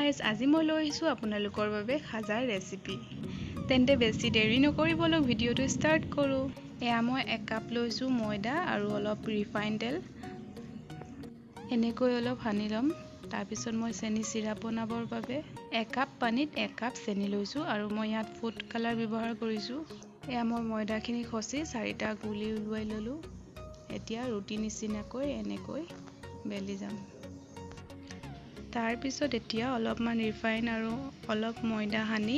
Guys, আজি মই লৈ আহিছোঁ আপোনালোকৰ বাবে খাজাৰ ৰেচিপি। তেন্তে বেছি দেৰি নকৰি ব'লক ভিডিঅ'টো ষ্টাৰ্ট কৰোঁ। এয়া মই একাপ লৈছোঁ ময়দা আৰু অলপ ৰিফাইন তেল, এনেকৈ অলপ সানি ল'ম। তাৰপিছত মই চেনি চিৰাপ বনাবৰ বাবে একাপ পানীত একাপ চেনি লৈছোঁ আৰু মই ইয়াত ফুড কালাৰ ব্যৱহাৰ কৰিছোঁ। এয়া মই ময়দাখিনি খচি চাৰিটা গুলি ওলোৱাই ল'লোঁ। এতিয়া ৰুটি নিচিনাকৈ এনেকৈ বেলি যাম। তাৰপিছত এতিয়া অলপমান ৰিফাইন আৰু অলপ ময়দা সানি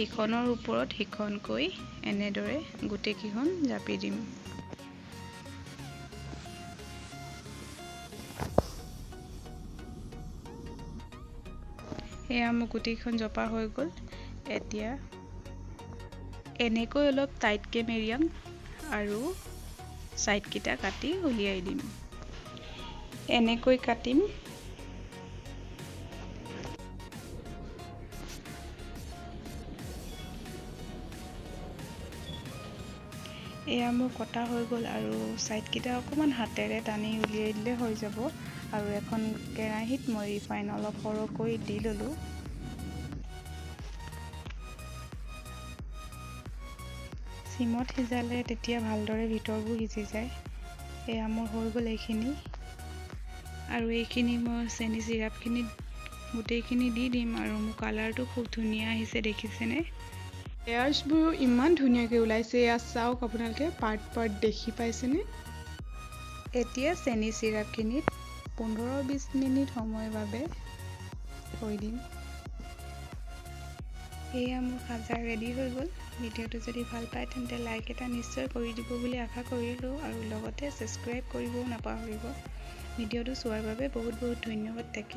ইখনৰ ওপৰত সিখনকৈ এনেদৰে গোটেইকেইখন জাপি দিম। এয়া মোৰ গোটেইখন জপা হৈ গ'ল। এতিয়া এনেকৈ অলপ টাইটকৈ মেৰিয়াম আৰু ছাইডকেইটা কাটি উলিয়াই দিম। এনেকৈ কাটিম। এয়া মোৰ কটা হৈ গ'ল আৰু ছাইডকেইটা অকণমান হাতেৰে টানি উলিয়াই দিলে হৈ যাব। আৰু এখন কেৰাহীত মই ৰিফাইন অলপ সৰহকৈ দি ল'লোঁ। চিমত সিজালে তেতিয়া ভালদৰে ভিতৰবোৰ সিজি যায়। এয়া মোৰ হৈ গ'ল এইখিনি। আৰু এইখিনি মই চেনি চিৰাপখিনিত গোটেইখিনি দি দিম আৰু মোৰ কালাৰটো খুব ধুনীয়া আহিছে, দেখিছেনে? লেয়াৰ্ছবোৰো ইমান ধুনীয়াকৈ ওলাইছে। এয়া চাওক আপোনালোকে, পাৰ্ট পাৰ্ট দেখি পাইছেনে? এতিয়া চেনি চিৰাপখিনিত 15-20 মিনিট সময়ৰ বাবে থৈ দিম। এয়া মোৰ খাজা ৰেডি হৈ গ'ল। ভিডিঅ'টো যদি ভাল পায় তেন্তে লাইক এটা নিশ্চয় কৰি দিব বুলি আশা কৰিলোঁ আৰু লগতে ছাবস্ক্ৰাইব কৰিবও নাপাহৰিব। ভিডিঅ'টো চোৱাৰ বাবে বহুত বহুত ধন্যবাদ থাকিল।